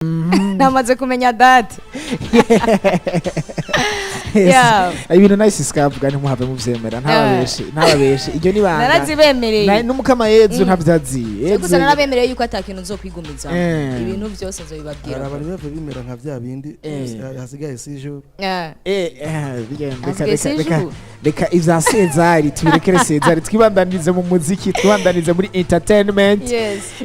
Namaze kumenya date. Yes. Ibintu Nice Sky avuga, ntimuhave muvyemera, ntababeshe, ntababeshe, iryo ni banga. Narazibemereye. N'umukama Yezu ntavyazi. Gusa narabemereye yuko ata kintu nzokwigumiza, ibintu byose nzobibabwira. Araba ntibave bimera nka bya bindi hasigaye 6 jours. Reka, Hasigaye reka, 6 reka, jours. Reka ivya Sezari tubirekere Sezari, twibandanize mu muziki, twibandanize muri entertainment.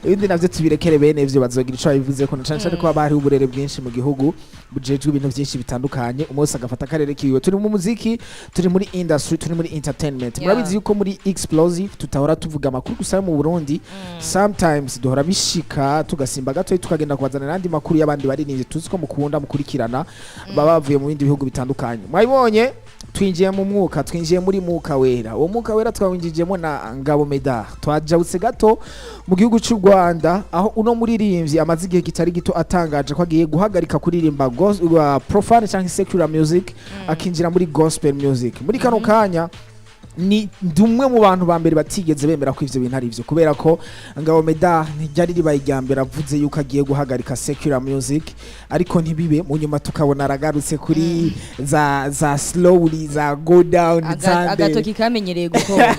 Ibindi navyo tubirekere bene ivyo, bazogira ico babivuzeko, na cane cane ko haba hariho uburere bwinshi mu gihugu bujejwe ibintu byinshi bitandukanye, umwe wese agafata akarere kiwe. Turi mu muziki, turi muri industry, turi muri entertainment. Murabizi yuko muri Explosive tutahora tuvuga amakuru gusa yo mu Burundi. Sometimes duhora bishika tugasimba gatoyi, tukagenda kubazanira n'andi makuru y'abandi baririmbyi tuzi ko mukunda mukurikirana, baba bavuye mu bindi bihugu bitandukanye. Mwabibonye, twinjiye mu mwuka, twinjiye muri Mwuka Wera. Uwo Mwuka Wera twawinjijemo na Ngabo Medard. Twajabutse gato mu gihugu cy'u Rwanda, aho uno muririmbyi amaze igihe kitari gito atangaje ko agiye guhagarika kuririmba profane cyangwa secular music, akinjira muri gospel music. Muri kano kanya ni ndi umwe mu bantu ba mbere batigeze bemera ko ivyo bintu ari ivyo, kubera ko Ngabo Medard ntiryari ribaye irya mbere avuze yuko agiye guhagarika secular music, ariko ntibibe. Mu nyuma tukabona aragarutse kuri za slowly, za go down, zande. Agatoki kamenyereye gukora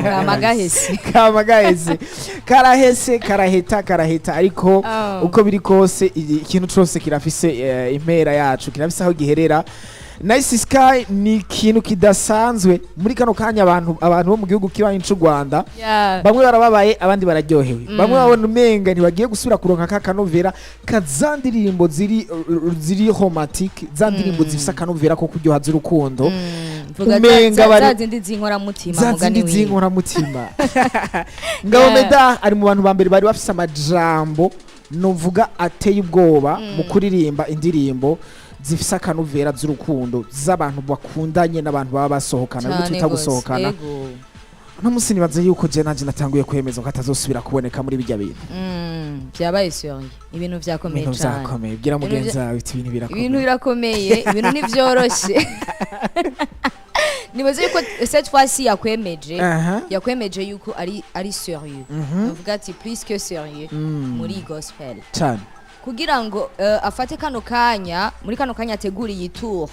kama gahese. Kama gahese, karahese, karaheta, karaheta, ariko uko biri kose, ikintu cose kirafise impera yacu, kirafise aho giherera. Nice Sky ni ikintu kidasanzwe muri kano kanya. Abantu bo mu gihugu kibanyi c'u Rwanda, bamwe barababaye, abandi bararyohewe. Bamwe babona umenga ntibagiye gusubira kuronka ka kanovera ka za ndirimbo ziri romantique, za ndirimbo zifise akanovera ko kuryoha, z'urukundo. Vuga Umenga za zindi z'inkoramutima. Za Mugani zindi wiwe. z'inkoramutima. Ngabo Medard ari mu bantu ba mbere bari bafise amajambo nuvuga ateye ubwoba mu kuririmba indirimbo zifise akanovera, z'urukundo, z'abantu bakundanye n'abantu baba basohokana, ariko Cane twita gose. gusohokana. Uno munsi nibaze yuko je nanje natanguye kwemeza ko atazosubira kuboneka muri bijya bintu. Vyabaye sérieux, ibintu vyakomeye Ibintu cane. vyakomeye. Bwira Ibintu mugenzi wawe uti ibintu Ibintu birakomeye. birakomeye, ibintu ntivyoroshe. Nibaze yuko cette fois-ci yakwemeje, yakwemeje yuko ari sérieux, uvuga ati plus que sérieux muri gospel, cane kugira ngo afate kano kanya, muri kano kanya ategure iyi tour,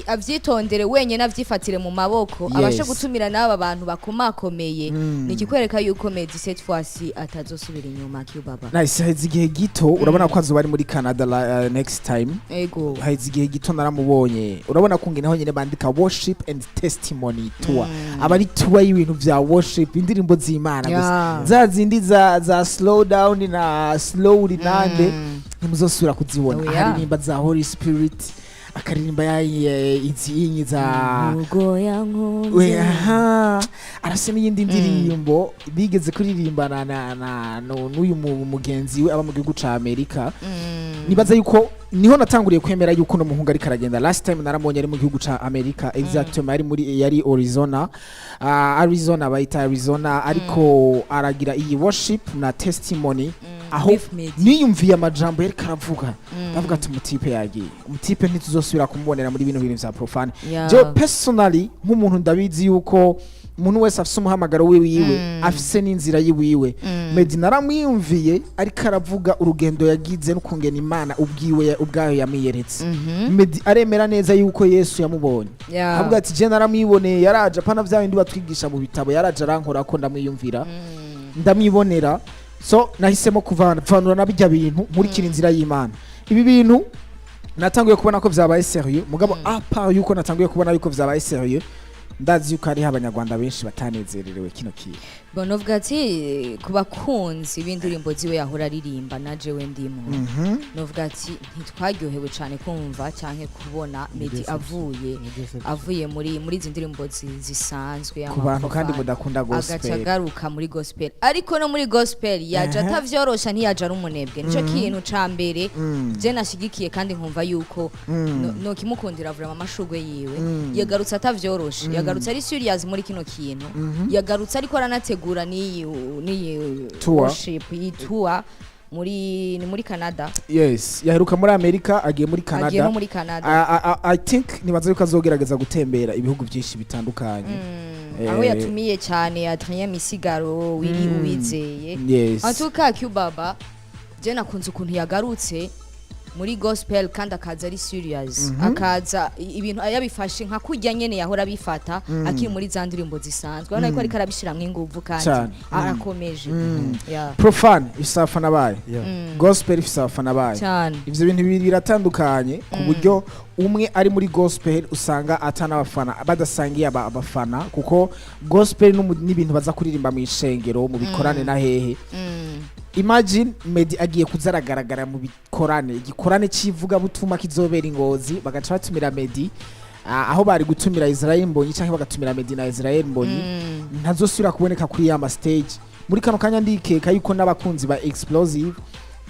avyitondere wenyene, avyifatire mu maboko, abashe gutumira n'aba bantu bakomakomeye. Ni ikikwereka yuko Meddy cette fois-ci atazosubira inyuma, Cubaba. Nice. Haheze igihe gito, urabona ko azoba ari muri Canada next time. Haheze igihe gito naramubonye. Urabona ko ngene honyine bandika "worship and testimony tour", aba ari tour y'ibintu vya worship, indirimbo z'Imana gusa, za zindi za slow down na slowly nande, ntimuzosubira kuzibona. Aharirimba za Holy Spirit, akaririmba ya izinyi za Ubwo yankunze. We, aha arasema iyindi ndirimbo bigeze kuririmbana na n'uyu mugenzi we aba mu gihugu ca Amerika. Nibaza yuko niho natanguriye kwemera yuko uno muhungu ariko aragenda. Last time naramubonye ari mu gihugu ca Amerika, exactement yari muri, yari Arizona, Arizona, bayita Arizona, ariko aragira iyi worship na testimony, aho With Meddy. niyumviye amajambo yariko aravuga, ndavuga ati umutipe yagiye, umutipe ntituzosubira kumubonera muri bino bintu vya profane. Jewe personally, nk'umuntu, ndabizi yuko umuntu wese afise umuhamagaro wiwiwe, afise n'inzira yiwiwe. Meddy naramwiyumviye ariko aravuga urugendo yagize n'ukungena Imana ubwiwe ubwayo yamwiyeretse. Meddy aremera neza yuko Yesu yamubonye. Avuga ati je naramwiboneye, yaraje, apana vya bindi batwigisha mu bitabo, yaraje arankora ko ndamwiyumvira, ndamwibonera. So nahisemo kuvanura na bijya bintu, nkurikira inzira y'Imana. Ibi bintu natanguye kubona ko vyabaye sérieux, mugabo à part yuko natanguye kubona yuko vyabaye sérieux, ndazi yuko hariho Abanyarwanda benshi batanezererewe kino kintu. Bon, novuga ati ku bakunzi b'indirimbo ziwe yahora aririmba, na jewe ndimo, novuga ati ntitwaryohewe cyane kumva canke kubona Meddy avuye muri izi ndirimbo zisanzwe Ku bantu kandi y'amaprofane, mudakunda agaca gospel. agaruka muri gospel, ariko no muri gospel yaje atavyorosha, ntiyaje ari umunebwe. Nico kintu ca mbere je nashigikiye, kandi nkumva yuko nokimukundira vraiment amashurwe yiwe. Yagarutse atavyoroshe, yagarutse ari serious muri kino kintu, yagarutse ariko aranategura n'iyi Tour. worship, iyi tour muri, ni muri Canada. Yes, yaheruka muri Amerika, agiye muri Agiye Canada. no muri Canada. I think nibaza yuko azogerageza gutembera ibihugu byinshi bitandukanye. Aho yatumiye cyane Adrien Misigaro, Willy Uwizeye. En tout cas, Cubaba, Je nakunze ukuntu yagarutse muri gospel kandi akaza ari serious, akaza ibintu yabifashe nka kurya nyene yahora abifata akiri muri za ndirimbo zisanzwe. Urabona yuko ariko arabishiramwo inguvu kandi Cane. arakomeje. Yeah. Profane ifise abafana bayo, gospel ifise abafana bayo. Cyane. Ivyo bintu bibiri biratandukanye, ku buryo umwe ari muri gospel usanga atana abafana, badasangiye abafana, kuko gospel n'ibintu baza kuririmba mu ishengero, mu bikorane na hehe. Imagine Meddy agiye kuza aragaragara mu bikorane, igikorane c'ivugabutumwa kizobera i Ngozi, bagaca batumira Meddy aho bari gutumira Israel Mbonyi, canke bagatumira Meddy na Israel Mbonyi. Ntazosubira kuboneka kuri ya ma stage. Muri kano kanya ndikeka yuko n'abakunzi ba Explosive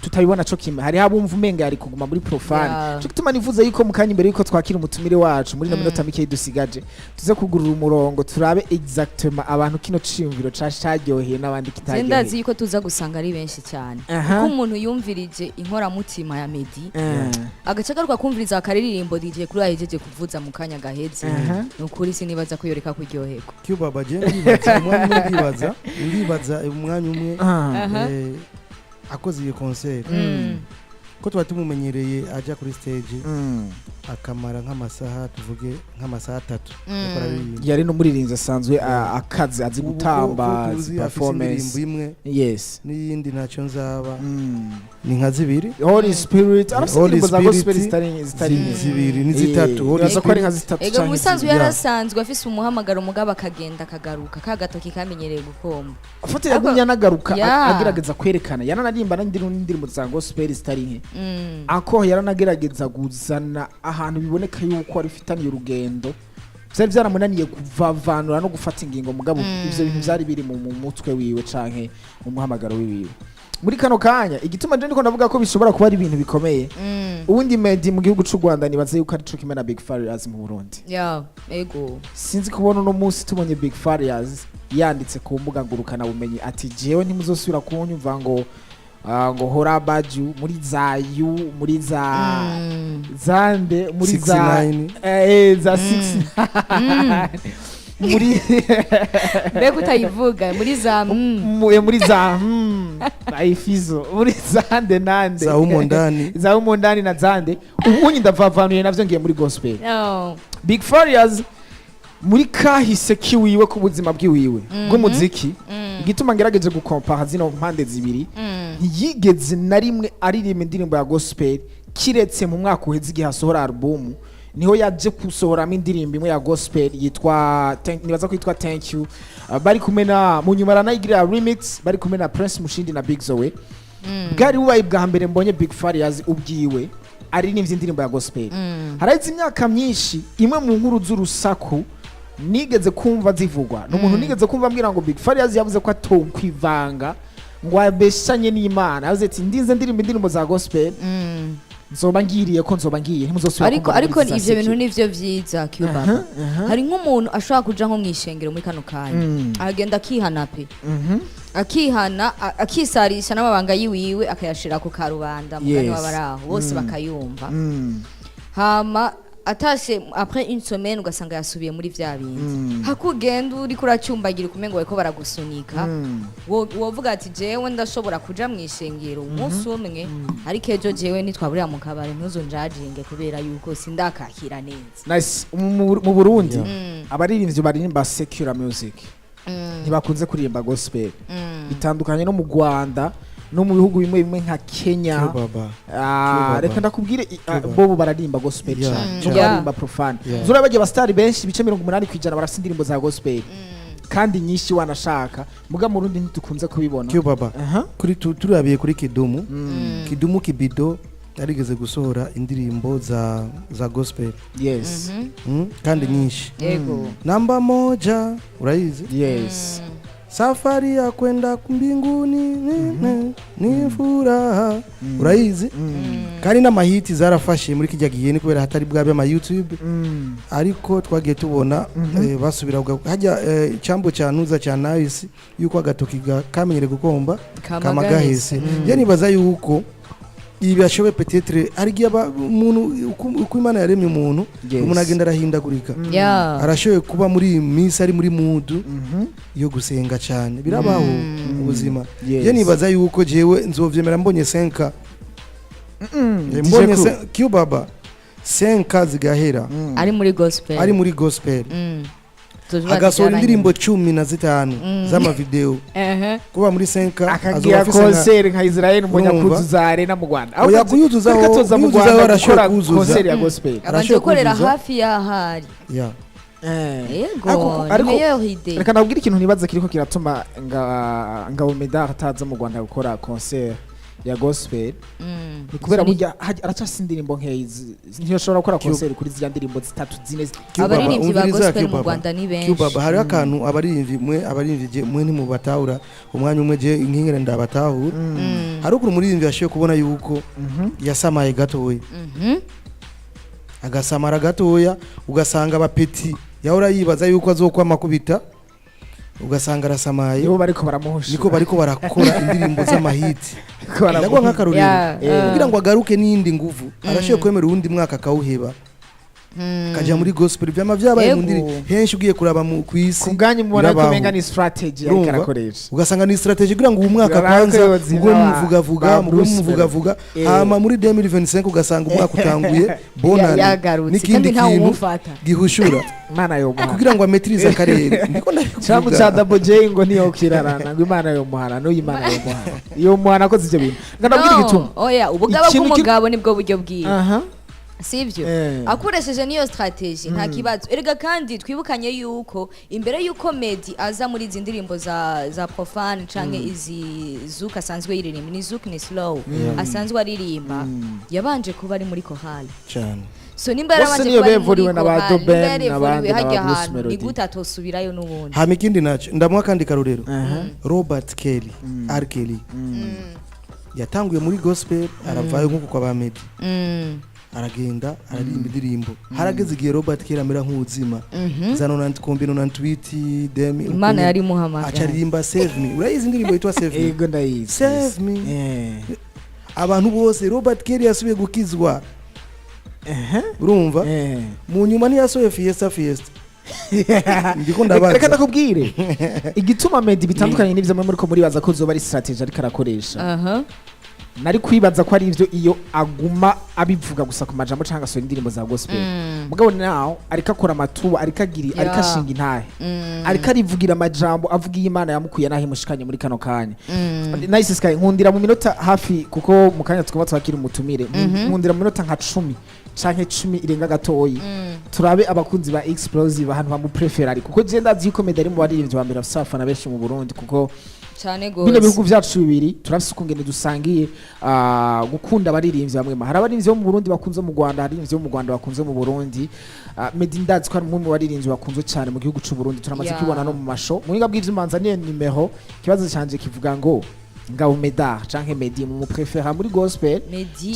tutabibona co kimwe. Hariho abumva umenga yari kuguma muri profane. Cyo gituma nifuza yuko mu kanya, imbere yuko twakira umutumire wacu, muri no minota mike dusigaje, tuze kugurura umurongo, turabe exactement abantu kino ciyumviro caryoheye n'abandi Je ndazi kitaryoheye. yuko tuza gusanga ari benshi cyane, kuko umuntu yumvirije inkoramutima ya Meddy, agace agaruka kumviriza akaririmbo DJ kuri ahejeje kuvuza mu kanya gaheze, ni ukuri sinibaza ko yoreka kuryoherwa. Cubaba, je ndibaza umwanya umwe, ndibaza umwanya umwe, akoze iyo concert, ko tuba tumumenyereye aja kuri stage akamara nk'amasaha, tuvuge nk'amasaha 3, ariko araririmba. Yari n'umuririmbyi asanzwe akazi, azi Ubu ko- gutamba, ko azi tuzi afise performance. indirimbo imwe n'iyindi ntacyo nzaba, ni nka zibiri. Holy Spirit, arafise Holy indirimbo za gospel Spirit, zitari nke. Zibiri ni zitatu. Holy Nibaza ko ari nka Spirit. zitatu Ega canke mu bisanzwe zibiri. yarasanzwe afise umuhamagaro, mugabo akagenda akagaruka ka gatoki kamenyereye gukomba. Afite yagumye anagaruka, agerageza kwerekana, yaranaririmba n'indirimbo za gospel zitari nke. Ako yaranagerageza kuzana ahantu biboneka yuko arifitaniye urugendo, byari byaramunaniye kuvavanura no gufata ingingo, mugabo ivyo bintu byari biri mu mutwe wiwe canke mu muhamagaro wiwe. Muri kano kanya, igituma je ndiko ndavuga ko bishobora kuba ari ibintu bikomeye, ubundi Meddy mu gihugu c'u Rwanda nibaze yuko arico kimwe na Big Farious mu Burundi. Yeah, ego. Sinzi kubona uno munsi tubonye Big Farious yanditse ku mbuga ngurukana bumenyi ati: "Jewe ntimuzosubira kunyumva ngo ngo hora baju muri za yu, muri za zande, muri za 69. Za 6 muri Mbega utayivuga muri za muri za ayifizo, muri zande nande, Za humo ndani. Za humo ndani na zande." Ubunyi ndavavanuye navyo, ngiye muri gospel. No. Big Farious muri kahise kiwiwe, ku buzima bwiwiwe bw'umuziki, igituma ngerageje gukompara zino mpande zibiri, ntiyigeze na rimwe aririmba indirimbo ya gospel, kiretse mu mwaka uheze igihe asohora alubumu, niho yaje gusohoramo indirimbo imwe ya gospel yitwa nibaza ko yitwa Thank You. Bari kumwe na, mu nyuma aranayigirira remix, bari kumwe na Prince Mushindi na Big Zoe. Bwari bubaye bwa mbere mbonye Big Farious ubwiwe aririmbye indirimbo ya gospel. Haraheze imyaka myinshi. Imwe mu nkuru z'urusaku nigeze kumva zivugwa ni umuntu nigeze kumva ambwira ngo Big Farious yavuze ko atokwivanga ngo abeshanye n'Imana. Yavuze ati: "Ndinze ndirimba indirimbo za gospel, nzoba ngiriye ko nzoba ngiye, ntimuzosubira Ariko kumbona ariko muri za ivyo bintu secular." nivyo vyiza, Cubaba. Hari nk'umuntu ashobora kuja nko mw'ishengero muri kano kanya, agenda akihana pe, akihana, akisarisha n'amabanga yiwiwe, akayashira ku karubanda, mugani w'abaraho bose bakayumva. Hama atashe après une semaine, ugasanga yasubiye muri vya bindi. Hakugenda uriko uracyumbagira, ukumengo bariko baragusunika. Wovuga ati: "Jewe ndashobora kuja mw'ishengero umunsi umwe, ariko ejo jewe nitwaburira mu kabari, ntuzonjajinge kubera yuko sindakakira neza." Nice. Mu Burundi abaririmbyi baririmba secular music ntibakunze kuririmba gospel, bitandukanye no mu Rwanda no mu bihugu bimwe bimwe nka Kenya. Baba. Ah, Cuba. reka ndakubwire, Cuba. bobo bararimba gospel cyane, nubwo baririmba profane. Zura bagiye abasitari benshi, ibice 80% barafite indirimbo za gospel kandi nyinshi wanashaka, muga mu Burundi ntidukunze kubibona. Baba. Kuri turabiye kuri Kidumu, Kidumu Kibido yarigeze gusohora indirimbo za gospel. Kandi nyinshi. Namba moja urayizi? Yes. Safari ya kwenda mbinguni ni furaha, urayizi? Kandi n'amahiti zarafashe muri kijya gihe, ni kubera hatari bwabe ama YouTube, ariko twagiye tubona basubira hajya icyambo cya nuza cya Nice, yuko agatoki kamenyere gukomba Kama kama gahese. gahese. Je nibaza yuko Ibi ashoboye peut-être hari igihe umuntu uko Imana yaremye umuntu, umuntu agenda arahindagurika. Arashoboye kuba muri iyi minsi ari muri mood yo gusenga cyane, birabaho mu buzima. Je nibaza yuko jewe nzovyemera mbonye 5 mbonye DJ Cubaba 5 zigahera ari muri gospel, ari muri gospel, Tuzoba agasohora tubyaranye. indirimbo 15 z'amavideo, kuba muri 5 akagira concert nka Israel mbonye, Urumva? akuzuza arena mu Rwanda. Oya, kuyuzuzaho- Reka tuza mu kuyuzuzaho Rwanda arashoboye gukora kuzuza. concert ya gospel. Abanje Arashoboye gukorera kuzuza. hafi y'ahari. Yego, ni meilleure idée. Reka nabwire ikintu nibaza kiriko kiratuma nga Ngabo Medard ataza mu Rwanda gukora concert ya gospel, ni kubera burya aracafise indirimbo nkeyi, ntiyashobora gukora concert kuri ziriya ndirimbo zitatu, zine. Abaririmbyi ba Umviriza, gospel mu Cubaba. Rwanda ni benshi. Cubaba, hariho akantu abaririmbyi mwe, abaririmbyi je mwe ntimubatahura umwanya umwe, je nkingere ndabatahura. Hari ukuntu umuririmbyi yashoboye kubona yuko yasamaye gatoya, agasamara gatoya, ugasanga abapeti yahora yibaza yuko azokwama kubita, ugasanga arasamaye. Nibo bariko baramuhusha. Niko bariko barakora indirimbo z'amahiti. Bariko baramuhusha. Ndaguha nk'akarorero, kugira ngo agaruke n'iyindi nguvu, arashoboye kwemera uwundi mwaka akawuheba, akajya muri gospel. Vyama vyabaye mu ndiri henshi ugiye kuraba mu kw'isi. Ku bwanyu mubona ko Birabaho. umenga ni strategy ariko Urumva? arakoresha. Ugasanga ni strategy kugira ngo uyu mwaka Urabona ko kwanza yozina ugwe muvugavuga, ba mugwe Bruce muvugavuga, Melody. hama muri 2025 ugasanga umwaka utanguye bonane Yagarutse, n'ikindi kandi ntawe kintu umufata. gihushura Imana yomuhana. kugira ngo ametirize akarere, ndiko Cyangwa ndabivuga. cya Double J ngo niyo kirarana, ngo Imana yomuhana n'uyu, Imana yomuhana, yomuhana akoze ibyo bintu. Nga nabwira igituma. Oya, ubugaba Ikintu bw'umugabo nibwo buryo bwiwe, aha sivyo? Akoresheje niyo strategy, nta kibazo erega. Kandi twibukanye yuko imbere yuko Meddy aza muri izi ndirimbo za profane canke izi zouk asanzwe yiririmba, ni zouk, ni slow asanzwe aririmba, yabanje kuba ari muri chorale. Cyane. So nimba Bose yarabanje niyo kuba ari muri bevuriwe na ba chorale, nimba Doben yarevuriwe n'abandi na ba hajya Bruce hantu, ni Melody. gute atosubirayo n'ubundi? Hama ikindi naco ndamuha kandi karorero, Robert Kelly, R Kelly, yatanguye muri gospel, aravayo nk'uko kwa ba Meddy, aragenda araririmba indirimbo. Harageze igihe Robert Kelly amera nk'uzima za nonante combien, 98 demi. Imana yari imuhamagaye. Aca aririmba Save Me. Urayizi indirimbo yitwa Save Me? Ego, ndayizi. Save me. Abantu bose, Robert Kelly yasubiye gukizwa. Urumva? Mu nyuma ntiyasohoye Fiesta Fiesta, ndiko ndabaza. Reka ndakubwire igituma Meddy bitandukanye n'ivyo mwe muriko muribaza ko zoba ari strategy ariko arakoresha. Nari kwibaza ko ari ivyo iyo aguma abivuga gusa ku majambo cyangwa asohora indirimbo za gospel. Mugabo nawe ariko akora amatuba, ariko agiri, ariko ashinga intahe, ariko arivugira amajambo, avuga iyo Imana yamukuye naho imushikanye muri kano kanya. Nice Sky, nkundira mu minota hafi, kuko mu kanya tukaba twakira umutumire, nkundira mu minota nka 10 canke 10 irenga gatoyi, turabe abakunzi ba Explosive ahantu bamuprefera ari, kuko je ndazi yuko Meddy ari mu baririmbyi ba mbere bafise abafana benshi mu Burundi, kuko Cyane bino gose. bihugu vyacu bibiri turafise ukungene dusangiye gukunda abaririmbyi bamwe. Hari abaririmbyi bo mu Burundi bakunze mu Rwanda, hari abaririmbyi bo mu Rwanda bakunze mu Burundi. Meddy ndazi ko ari umwe mu baririmbyi bakunzwe cyane mu gihugu c'u Burundi, turamaze kubibona no mu masho. Mu buhinga bw'ivyuma niyo nimero. Ikibazo canje kivuga ngo Ngabo Medard canke Meddy mu muprefera muri gospel? Meddy.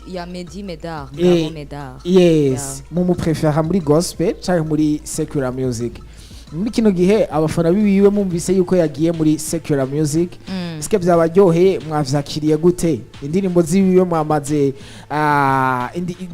Ya Meddy Medard. Ngabo Medard. Yes, mu muprefera muri gospel canke muri secular music muri kino gihe? Abafana biwiwe mumvise yuko yagiye muri secular music, eske vyabaryoheye? Mwavyakiriye gute? Indirimbo ziwiwe mwamaze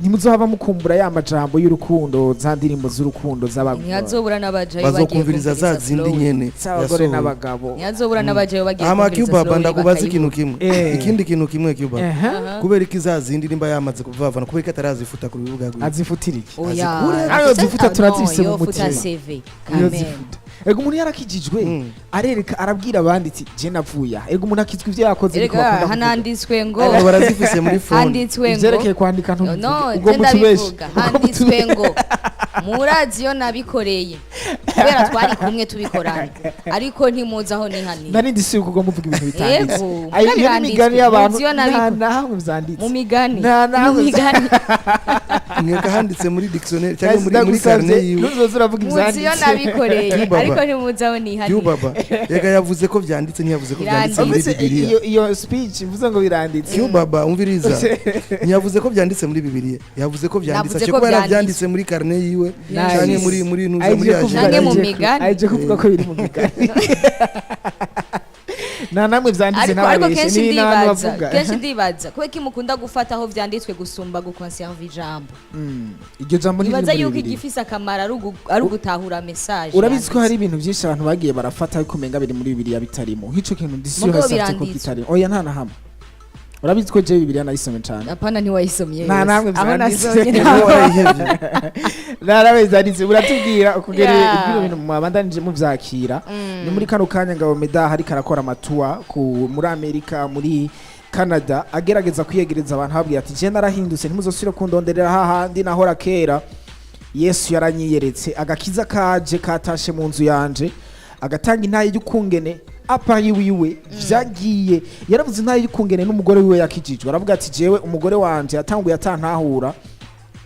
ntimuzohava mukumbura ya majambo y'urukundo, za ndirimbo z'urukundo z'abagore Ntihazobura n'abajayo bagiye Bazokumviriza za kumviriza zindi Slow. nyene z'abagore yasohoye. n'abagabo. Ntihazobura n'abajayo bagiye Hama kumviriza Cubaba, Slowly ndakubaza ikintu bakayibura. kimwe. Ikindi kintu kimwe, Cubaba, kubera iki za zindi nimba yamaze kuvavana, kubera ko atarazifuta ku bibuga gwiwe? Azifutira iki? Oya. Azikure. Ayo zifuta Ah, turazifise no, mu yofuta mutima. CV Iyo kameme. zifuta, ego umuntu yarakijijwe, arereka, arabwira abandi ati je navuye aha. Ego umuntu akizwa ivyo yakoze, niko Erega bakunda kuvuga. hananditswe ngo Abo barazifise muri phone. handitswe ngo Ivyerekeye kwandika ntubivuge. No, Ubwo je mutubeshe. ndabivuga, handitswe ngo murazi iyo nabikoreye kubera twari kumwe tubikorana, ariko ntimuzi aho nihaniye. Nari ndi siyo kuko muvuga ibintu bitanditse. Yego, Ayo iyo ni biranditswe. imigani y'abantu. Muzi iyo Nta na hamwe vyanditse. Mu migani. Nta na Mu hamwe. migani. Mweka handitse muri dictionnaire cyangwa muri Ndagusavye, carnet yiwe. ntuzoze uravuga Muzi iyo ivyanditse. nabikoreye, Cubaba. ariko ntimuzi aho nihaniye. Cubaba, rega yavuze ko vyanditse, ntiyavuze ko vyanditse muri Uretse Bibiliya. iyo speech mvuze ngo biranditse. Cubaba, umviriza, ntiyavuze ko vyanditse muri Bibiliya, yavuze ko vyanditse. Navuze Aciye ko kuba vyanditse. yaravyanditse muri carnet yiwe Nice. canke muri ntuza muri Aje kuvuga- Canke agenda. mu aje migani. aje kuvuga ko biri mu migani. Nta namwe vyanditse. Ariko Ntababeshe kenshi ni n'abantu ndibaza, bavuga. kenshi ndibaza kubera ko mukunda gufata aho vyanditswe gusumba gukonserva ijambo. Iryo jambo ntiriri Nibaza muri yuko Bibiliya. igifise akamaro ari ugutahura message Urabizi ko yanditse. hari ibintu byinshi abantu bagiye barafata ariko umenga biri muri Bibiliya bitarimo, nk'ico kintu ndisi Mugabo yose afite ko biranditswe. kitarimo. Oya, nta na hamwe. Urabizi ko je Bibiliya nayisomye cane. Apana, ntiwayisomye Nta yose. namwe Aho vyanditse. nasomye. Wowe warayihevye. Nta namwe vyanditse. Uratubwira ukugera bino bintu mwabandanije muvyakira. Ni muri kano kanya Ngabo Meda hariko arakora ama tour ku muri Amerika, muri Canada, agerageza kwiyegereza abantu, ababwira ati: "Je narahindutse, ntimuzosubire kundonderera hahandi nahora kera. Yesu yaranyiyeretse, agakiza kaje katashe mu nzu yanje." Agatanga intaye y'ukungene apa yiwiwe vyagiye. Yaravuze intaye y'ukungene n'umugore wiwe yakijijwe. Aravuga ati: "Jewe umugore wanje yatanguye atantahura,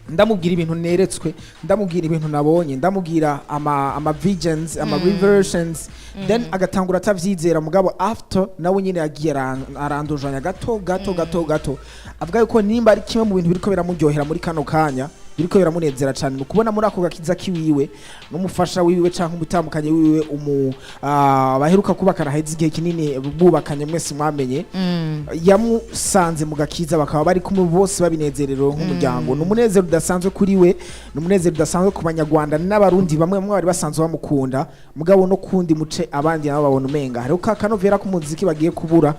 ndamubwira ibintu neretswe, ndamubwira ibintu nabonye, ndamubwira ama visions, ama revelations, then agatangura atavyizera. Mugabo after nawe nyine yagiye arandujanya gato gato gato gato." Avuga yuko nimba ari kimwe mu bintu biriko biramuryohera muri kano kanya, biriko biramunezera cane, ni ukubona muri ako gakiza kiwiwe n'umufasha wiwe canke umutandukanye wiwe umu baheruka kubakana, haheze igihe kinini bubakanye, mwese mwamenye, yamusanze mu gakiza, bakaba bari kumwe bose babinezerewe nk'umuryango. Ni umunezero udasanzwe kuri we, ni umunezero udasanzwe ku Banyarwanda n'Abarundi bamwe bamwe bari basanzwe bamukunda. Mugabo no kundi muce abandi nabo babona umenga hariho ka kanovera k'umuziki bagiye kubura,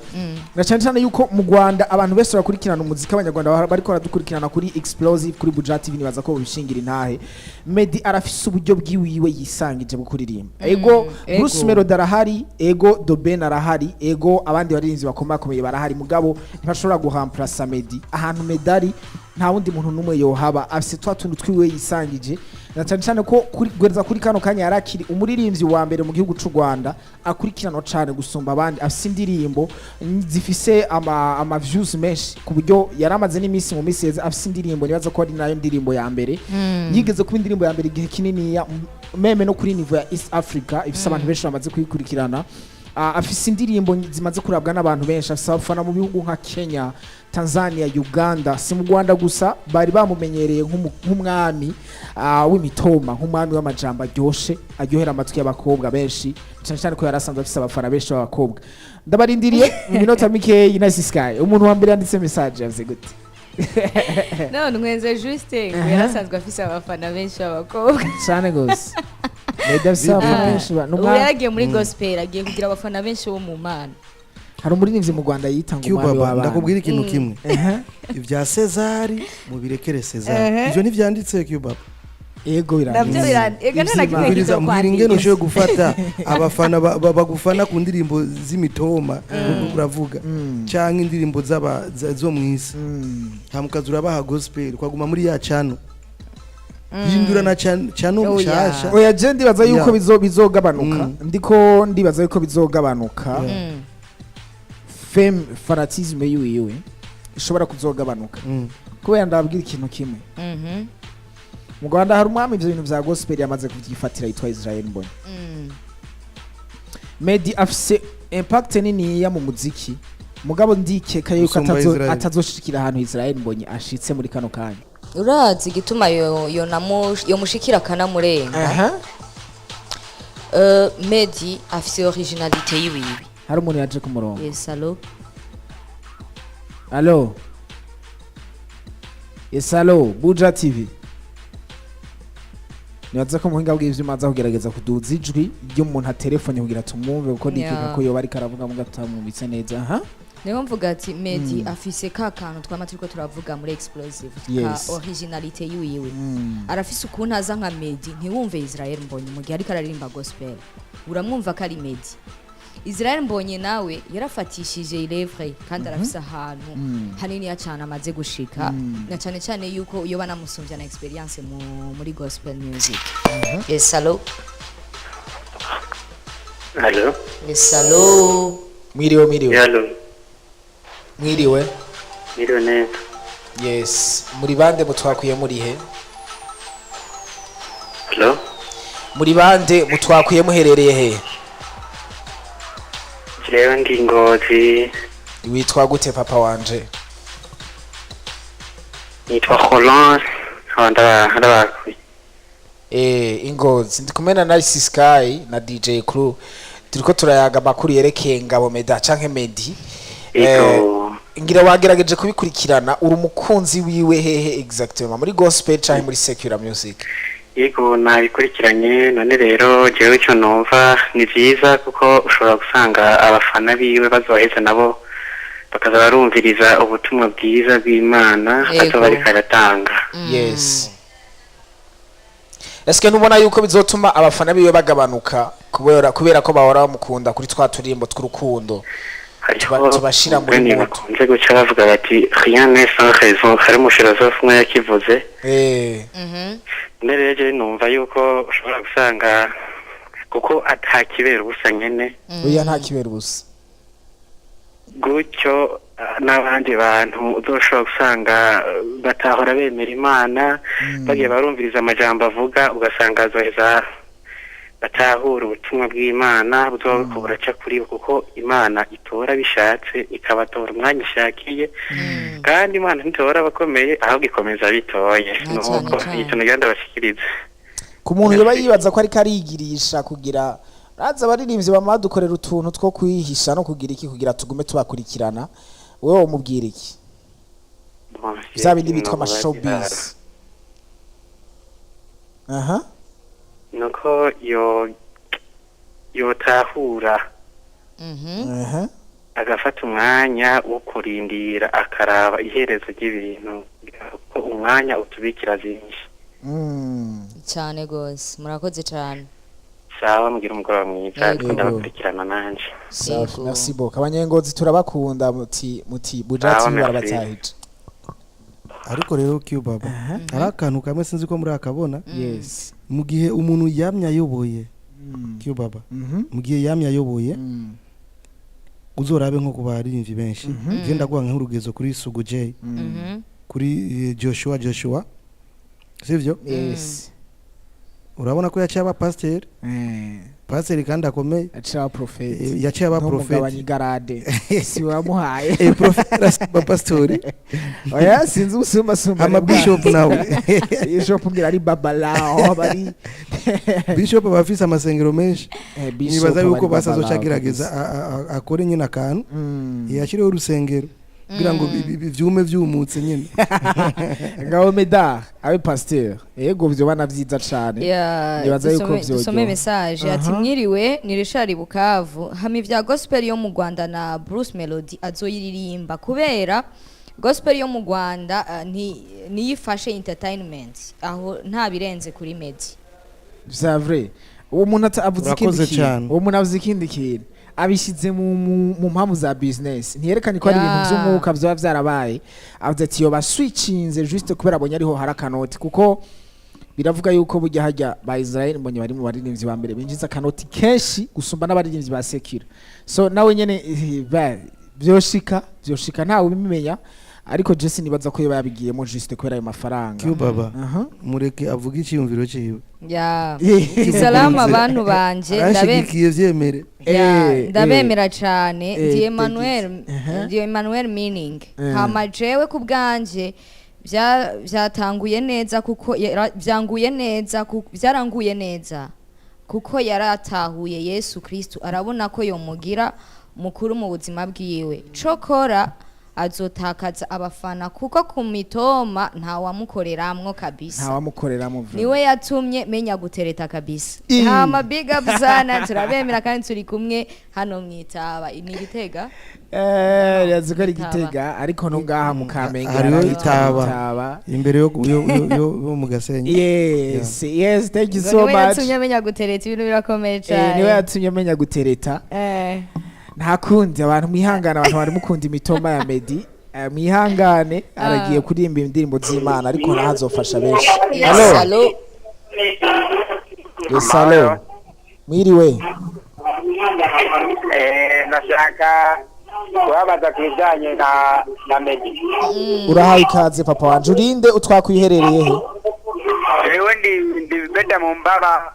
na cyane cyane yuko mu Rwanda abantu benshi bakurikirana umuziki. Abanyarwanda bariko baradukurikirana kuri Explosive, kuri Buja TV, nibaza ko babishingira intahe. Meddy arafise uburyo bwiwiwe yisangije bwo kuririmba. Ego, Bruce Melody arahari, ego, The Ben arahari, ego, abandi baririmbyi bakomakomeye barahari, mugabo ntibashobora guhamplasa Meddy. Ahantu Meddy ari nta wundi muntu n'umwe yohaba. Afise twa tuntu twiwe yisangije, na cyane cyane ko kuri guhereza kuri kano kanya yarakiri umuririmbyi wa mbere mu gihugu c'u Rwanda akurikiranwa cane gusumba abandi, afise indirimbo zifise ama views menshi, ku buryo yaramaze n'iminsi mu minsi yeze afise indirimbo, nibaza ko ari nayo ndirimbo ya mbere yigeze kuba indirimbo ya mbere igihe kininiya, même no kuri niveau ya East Africa, ifise abantu benshi bamaze kuyikurikirana. Afise indirimbo zimaze kurabwa n'abantu benshi, afise abafana mu bihugu nka Kenya, Tanzania, Uganda, si mu Rwanda gusa. Bari bamumenyereye nk'umwami w'imitoma, nk'umwami w'amajambo aryoshe aryohera amatwi y'abakobwa benshi, cyane cyane ko yari asanzwe afise abafana benshi b'abakobwa. Ndabarindiriye mu minota mikeyi. Nice Sky, umuntu wa mbere yanditse message yavuze gute? None nkwenze juste ngo yarasanzwe afise abafana benshi b'abakobwa. Cyane gose. Meddy afise abafana benshi Ubu yaragiye muri gospel, agiye kugira abafana benshi bo mu Mana. Hari umuririmbyi mu Rwanda yita ngo umwami Cubaba, w'abana. Ndakubwira ikintu kimwe: ibya Cezari mubirekere Cezari. Ivyo ntivyanditse, Cubaba. Ego, Navyo biranditse. ega nta na kimwe Mbwiriza, mbwira ingene kizokwandika. ushoboye gufata abafana bagufana ku ndirimbo z'imitoma uravuga, canke indirimbo zo mw'isi, hama ukaza urabaha gospel, ukaguma muri ya cano, hindura na cano Oya. nshasha. Oya, je ndibaza yuko bizogabanuka. Ndiko ndibaza yuko bizogabanuka. Fame, fanatisme yiwiwe ishobora kuzogabanuka, kubera ndababwira ikintu kimwe: mu Rwanda hari umwami ivyo bintu vya gospel yamaze kuvyifatira, yitwa Israel Mbonyi. Meddy afise impact niniya mu muziki, mugabo ndikeka yuko Gusumba Israel. atazoshikira ahantu Israel Mbonyi ashitse muri kano kanya. Urazi igituma yo yomushikira akanamurenga? Meddy afise originalité yiwiwe. Hari umuntu yaje ku murongo. Yes, allo. Allo, yes, allo, Buja TV. Nibaza ko muhinga bw'ivyuma aza kugerageza kuduza ijwi ry'umuntu aterefone kugira tumwumve, kuko ndikeka ko yoba ariko aravuga muga tutamwumvise neza. Aha. Niyo mvuga ati Meddy afise ka kantu twama turiko turavuga muri Explosive, ka originalité yiwiwe. Arafise ukuntu aza nka Meddy, ntiwumve Israel Mbonyi mu gihe ariko araririmba gospel, uramwumva ko ari Meddy. Israel Mbonyi nawe yarafatishije ilevre, kandi arafise ahantu haniniya cyane amaze gushika, na cyane cyane yuko iyo banamusumbya na experience muri gospel music. Yes, allo. Allo. Yes, allo. Mwiriwe, mwiriwe. Allo. Mwiriwe. Mwiriwe neza. Yes, muri bande? Mutwakuye murihe? Allo. Muri bande? Mutwakuye muherereye he? Jewe ndi Ngozi. Witwa gute, papa wanje? Nitwa Roland, nkaba ndabakuye. Ingozi. Ndi kumwe na Nice Sky na DJ Crew. Turiko turayaga amakuru yerekeye Ngabo Meda canke Medi. Ego. Ngira wagerageje kubikurikirana, uri umukunzi wiwe hehe exactement, muri gospel canke muri secular music? Yego, nabikurikiranye. None rero jewe icyo numva ni byiza, kuko ushobora gusanga abafana biwe bazoheza nabo bakaza barumviriza ubutumwa bwiza bw'Imana Yego. azoba ariko aratanga. Yes, eske ntubona yuko bizotuma abafana biwe bagabanuka kubera ko bahora bamukunda kuri twa turimbo tw'urukundo? Hariho Tubashira muri umugani moto. bakunze guca bavuga bati: "Rien n'est sans raison." Hari umufilozofe umwe yakivuze. None rero jewe numva yuko ushobora gusanga, kuko atakibera ubusa nyene, Oya, nta kibera ubusa. gutyo n'abandi bantu uzoshobora gusanga batahora bemera Imana, bagiye barumviriza amajambo avuga, ugasanga azoheza batahura ubutumwa bw'Imana buzoba buriko buraca kuri bo, kuko Imana itora bishatse, ikabatora umwanya ishakiye, kandi Imana ntitora abakomeye, ahubwo ikomeza bitoye. Na Nuko cane cane. ico nagira ndabashikiriza. Ku muntu yoba yibaza ko ariko arigirisha kugira raza, abaririmbyi bama badukorera utuntu two kwihisha no kugira iki kugira tugume tubakurikirana, wewe umubwira iki? Bon, Vya bindi bitwa ama novuga showbiz, aha. Nuko yo yotahura, Aha. agafata umwanya wo kurindira, akaraba iherezo ry'ibintu, ko umwanya utubikira byinshi. Cyane gose, murakoze cyane. Sawa, mugira umugoroba mwiza. Yego. Ariko ndabakurikirana nanje. Safi. Yego. Merci beaucoup. Abanyengozi turabakunda, muti Bujati. Sawa, merci. Barabatahije. Ariko rero Q Baba, hari akantu kamwe sinzi ko muri akabona. Yes. Mu gihe umuntu yamye ayoboye, Q Baba, mu gihe yamye ayoboye, uzorabe nko ku baririmbyi benshi, genda guha nk'urugezo kuri Sugu J, kuri Joshua, sivyo? Yes. Urabona ko yaciye aba pasiteri, pasiteri kandi akomeye. Aciye aba prophète. Yaciye aba Ntumugabanye prophète. Igarade si wamuhaye. Prophète arasumba pasitori. Oya, sinzi ubusumbasumbane. Ama bishop nawe. Bishop ngira ari babalao bari. Bishop aba afise amasengero menshi. Bishop Nibaza aba yuko ari basazoca babalao agerageza kabisa. akore nyine akantu, yashyireho urusengero kugira ngo vyume vyumutse nyine. Ngabo Medard abe pasteur, yego, vyoba na vyiza cane. Ya, Nibaza yuko dusome vyoryoha. message ati: "Mwiriwe, ni Richard Bukavu. Hama ivya gospel yo mu Rwanda na Bruce Melody, azoyiririmba kubera gospel yo mu Rwanda niyifashe entertainment, aho nta birenze kuri Medi." C'est vrai, uwo muntu avuze ikindi Urakoze kintu. cane. Uwo muntu avuze ikindi kintu, abishyize mu mpamvu za business, ntiyerekanye ko ari ibintu vy'umwuka vyoba vyarabaye. Avuze ati yoba switchinze juste kubera abonye ariho hari akanoti, kuko biravuga yuko burya hajya ba Israel mbonye bari mu baririmbyi ba mbere binjiza akanoti kenshi gusumba n'abaririmbyi ba secular. So nawe nyene vyoshika ntawe ubimenya, ariko Jesse nibaza ko yoba yabigiyemo juste kubera ayo mafaranga. Q Baba, Aha. mureke avuge icyiyumviro ciwe. Ya, salama abantu banje, Aranshigikiye, vyemere. Ya, ndabemera cane. Ndi Emmanuel. Aha. Ndi Emmanuel Meaning. Hama jewe ku bwanje byatanguye neza, kuko byanguye neza, byaranguye neza kuko yaratahuye Yesu Kristu, arabona ko yomugira mukuru mu buzima bwiwe. Cokora azotakaza abafana, kuko ku mitoma ntawamukoreramwo kabisa. Ntawamukoreramo vyo. Niwe yatumye menya gutereta kabisa. Hama big up sana, turabemera kandi turi kumwe hano mwitaba ni Gitega. Yazi ko ari Itaba. Gitega, ariko no ngaha mu Kamenge Hariho hari Itaba. Itaba. Imbere yo mu Gasenyi. Yes, thank you Ngo so niwe much. yatumye menya gutereta, ibintu birakomeye cyane. Niwe yatumye amenya gutereta. Nta kundi, abantu mwihangane, abantu bari mukunda imitoma ya Medi, mwihangane, aragiye kuririmba indirimbo z'Imana, ariko ntazofasha benshi. Yes, Allo? allo. Yes, allo, mwiriwe. Nashaka kubabaza ku bijyanye na Medi. Urahawe ikaze, papa wanje. Urinde, utwakwiherereye he? Jewe ndi Beda mu Mbaba.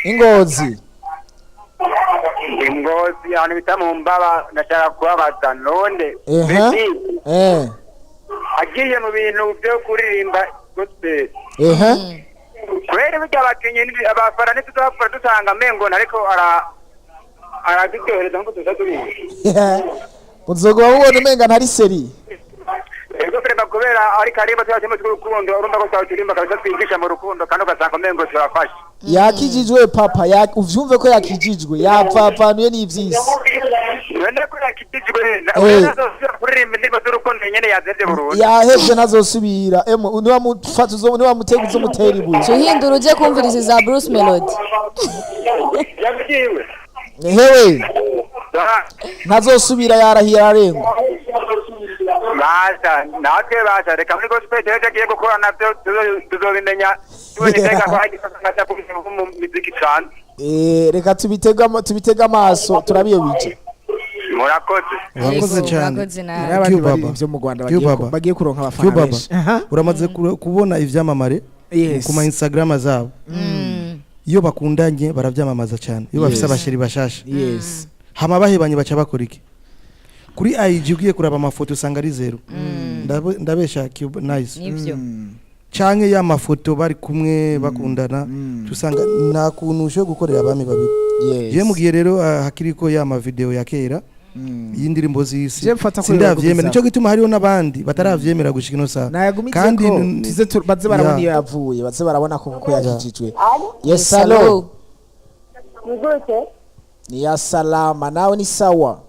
Ingozi. Ndi Ngozi, ahantu bita mu Mbaba. Ndashaka kubabaza none Medi agiye mu bintu byo kuririmba gospel, kubera burya abakinyi abafana ntituzapfa dusanga amengo ariko ara Araduryohereza nkuko tuza tubizi. Muzoguma mubona umenga ntari seri. Ego vraiment, kubera ariko aririmba tuba turimo tw'urukundo, urumva ko twaba turirimba kabisa twigisha mu rukundo, kandi ugasanga umengo turafashe. Yakijijwe papa, uvyumve ko yakijijwe, yapfapfanuye n'ivyisi. Wenda ko yakijijwe, ntazosubira kuririmba indirimbo z'urukundo nyene, yazevye burundu. Yahevye, ntazosubira. Emwe, niwamufata niwamutega uzomutera ibuye. Tuhindura uje kumviriza za Bruce Melody. Yabwiwe. Hewe, ntazosubira, yarahiye ararengwa. Basha natwe, basha reka muri gospel rero agiye gukora navyo tuzobimenya tubonye iteka ko hagiye mu miziki cane. Reka tubitege amaso turabiyo bice. Murakoze. Urakoze Yego, cyane. urakoze nawe. Hari abandi Q Baba. baririmbyi bo mu Rwanda Q bagiye Baba. bagiye kuronka Q abafana Baba. benshi. Aha. Uramaze kubona ivyamamare Yes. ku ma Instagram zabo, iyo bakundanye baravyamamaza cyane, iyo bafise abasheri bashasha. Hama bahebanye baca bakora iki? Kuri IG ugiye kuraba amafoto usanga ari zero. Ndabesha Cube Nice? Nivyo. Canke ya mafoto bari kumwe bakundana, usanga nta kuntu ushobora gukorera abami babiri. Je mugiye rero hakiriko ya ma video ya kera y'indirimbo z'isi, Je mfata ko sindavyemera. yoyagumiza. Nico gituma hariho n'abandi bataravyemera gushika ino saha. Nayagumize Kandi ko tuze baze barabona iyo yavuye, baze barabona ko kuko yakijijwe. Yes, hello. Ni gute? Ni ya salama, nawe ni sawa?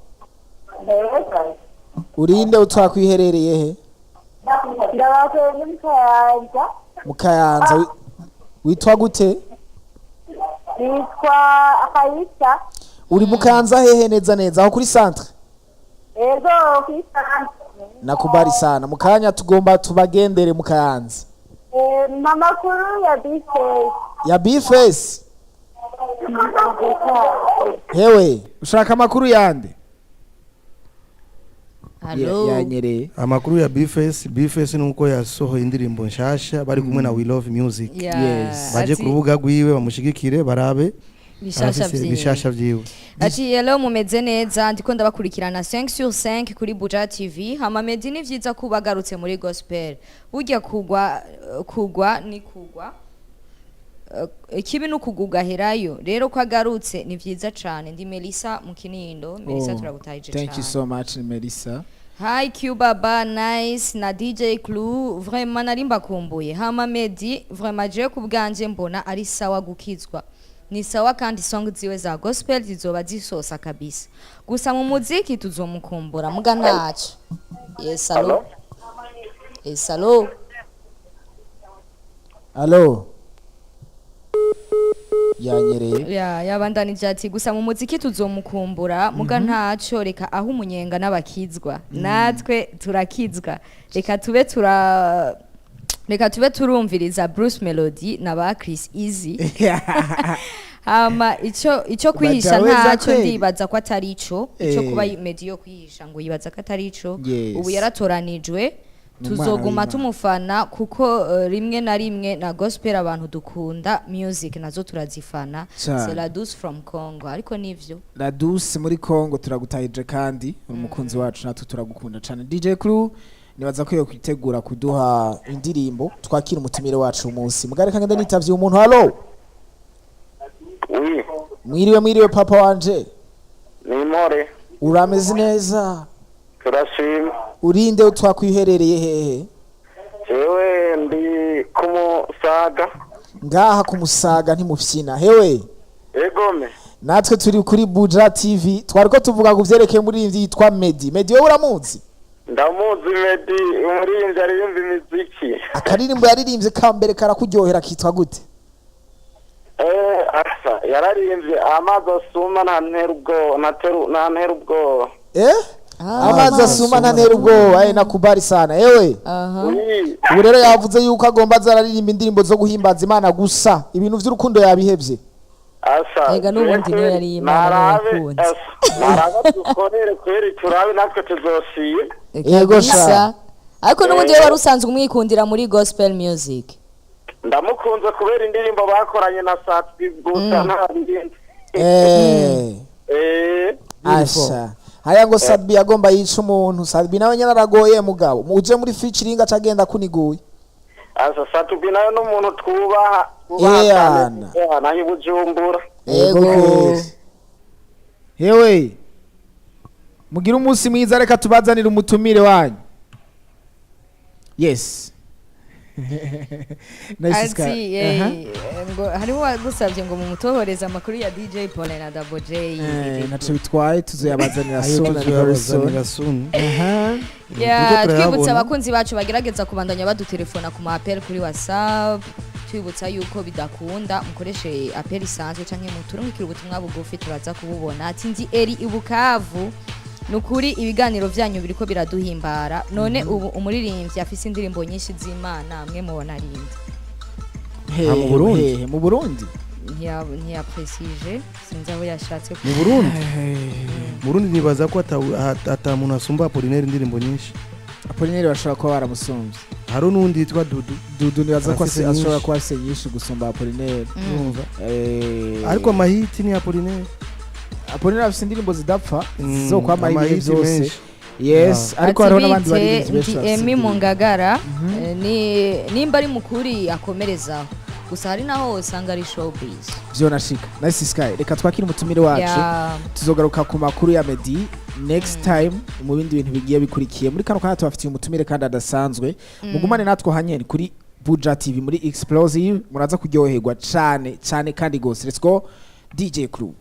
Urinde, utwakwiherereye he? Ndabakuye muri Kayanza. Mu Kayanza. Witwa gute? Nitwa Akayisa. Uri mu Kayanza hehe neza neza? Aho kuri centre? Ego, kuri centre. Nakubali sana. Mu kanya tugomba tubagendere mu Kayanza. Amakuru ya B-Face. Ya B-Face. Hewe, Ushaka amakuru yande? Hello. Yanyereye. Amakuru ya Bface, Bface nuko yasohoye indirimbo nshasha bari kumwe na We Love Music. Yeah. Yes. Baje ku rubuga rwiwe bamushigikire barabe. Bishasha Arafise vyiwe. bishasha vyiwe. Ati hello, mumeze neza? Ndiko ndabakurikirana 5 sur 5 kuri Buja TV. Hama Meddy, ni vyiza kuba agarutse muri gospel. Burya kugwa ni kugwa. Ikibi ni ukugugaherayo. Rero ko agarutse ni vyiza cane. Ndi Melissa mu Kinindo. Melissa, Oh, turagutahije thank you cane. so much, Melissa. Hi Q Baba Nice na DJ Clue, vraiment nari mbakumbuye. Hama Meddy, vraiment je ku bwanje mbona ari sawa gukizwa. Ni sawa, kandi song ziwe za gospel zizoba zisosa kabisa. Gusa mu muziki tuzomukumbura muga ntaco. Yes, hello. Yes, hello. Allo, yanyereye. Ya, yabandanije ati gusa mu muziki tuzomukumbura muga ntaco, reka aho umunyenga n'abakizwa, natwe turakizwa, reka tube turumviriza Bruce Melody na ba Chris Easy. Hama ico kwihisha Bataweza ntaco, kweli. ndibaza ko atari ico kuba Meddy yo kwihisha, ngo yibaza ko atari ico. Ubu yaratoranijwe. Ni umwana Tuzoguma w'Imana. tumufana kuko rimwe na rimwe na gospel abantu dukunda music nazo turazifana. Cane. C'est la douce from Congo, ariko nivyo. La Douce muri Congo, turagutahije kandi uri umukunzi wacu, natwe turagukunda cyane. DJ Crew, nibaza ko yo kwitegura kuduha indirimbo twakira umutumire wacu umunsi mugare. Kangende nitavye umuntu. Hello. Oui. Mwiriwe, mwiriwe papa wanje. Ni impore. Urameze neza? Turashima. Urinde, twakwiherereye hehe? Jewe ndi kumusaga. Ngaha kumusaga ntimufyina hewe? Egome. Natwe turi kuri Buja TV, twariko tuvuga ku vyerekeye umuririmbyi yitwa Meddy. Meddy, wowe uramuzi? Ndamuzi Meddy, umuririmbyi aririmba imiziki. Akaririmbo yaririmbye ka mbere karakuryohera kitwa gute? Asa yararimbye amazi asuma ntantera ubwoba, ntantera ubwoba. Amazi asuma ntantera ubwoba. Nakubali sana ewe. Aha. Oui. Ubu rero yavuze yuko agomba aza araririmba indirimbo zo guhimbaza Imana gusa, ibintu vy'urukundo yabihevye. Asa Ega n'ubundi niyo yari Imana narabe yakunze. Asa narabe dukorere kweri, turabe natwe tuzosiye. Yego sha. Kabisa. Ariko n'ubundi we wari usanzwe umwikundira muri gospel music? Ndamukunze kubera indirimbo bakoranye na Satwi gusa, nta bindi. Asha haya, ngo Sadbi agomba yica umuntu. Sadbi nawe nyene aragoye mugabo, uje muri featuring aca agenda kuniguye. Asa Satwi nayo n'umuntu twubaha, twubaha Eyana. cyane, naho i Bujumbura. Yego Yego. kweri. Hewe, mugire umunsi mwiza. Reka tubazanire umutumire wanyu. Yes. Nice Sky. Ati Aha. ngo hariho uwagusabye ngo mumutohoreze amakuru ya DJ Paul na Double J. Ntaco bitwaye, tuzoyabazanira Ayo soon and very soon. tuzayabazanira soon. Aha. Yeah, Turiko turayabona. twibutsa abakunzi bacu bagerageza kubandanya badutelefona ku ma appel kuri WhatsApp, twibutsa yuko bidakunda, mukoreshe appel isanzwe canke muturungikire ubutumwa bugufi, turaza kububona. Ati ndi Eri ibukavu, nukuri ibiganiro vyanyu biriko biraduhimbara. None ubu umuririmbyi afise indirimbo nyinshi z'Imana mwe mubona arinde? Hehe, Ah, mu Burundi? hehe, mu Burundi. Ntiyapresije, sinzi aho yashatse. Mu Burundi, mu Burundi nibaza ko ata muntu asumba Apollinaire indirimbo nyinshi. Apollinaire bashobora kuba baramusumbye. Hari n'undi yitwa Dudu. Dudu nibaza ko Arafise ashobora nyinshi. kuba afise nyinshi gusumba Apollinaire. Urumva, ariko amahiti ni Apollinaire. Apollinaire afise indirimbo zidapfa, zo kwama ibihe Amahiti byose. menshi. Yes, ariko hariho n'abandi baririmbyi benshi ndi bafise Emi indirimbo. mu Ngagara. Nimba ari mukuri akomerezaho, gusa hari naho usanga ari showbiz. Vyonashika. Nice Sky, reka twakire umutumire wacu. Tuzogaruka ku makuru ya Meddy next time, mu bindi bintu bigiye bikurikiye. Muri kano kanya tubafitiye umutumire kandi adasanzwe. Mugumane natwe hanyene kuri Buja TV muri Explosive, muraza kuryoherwa cane cane kandi gose. Let's go, DJ Crew.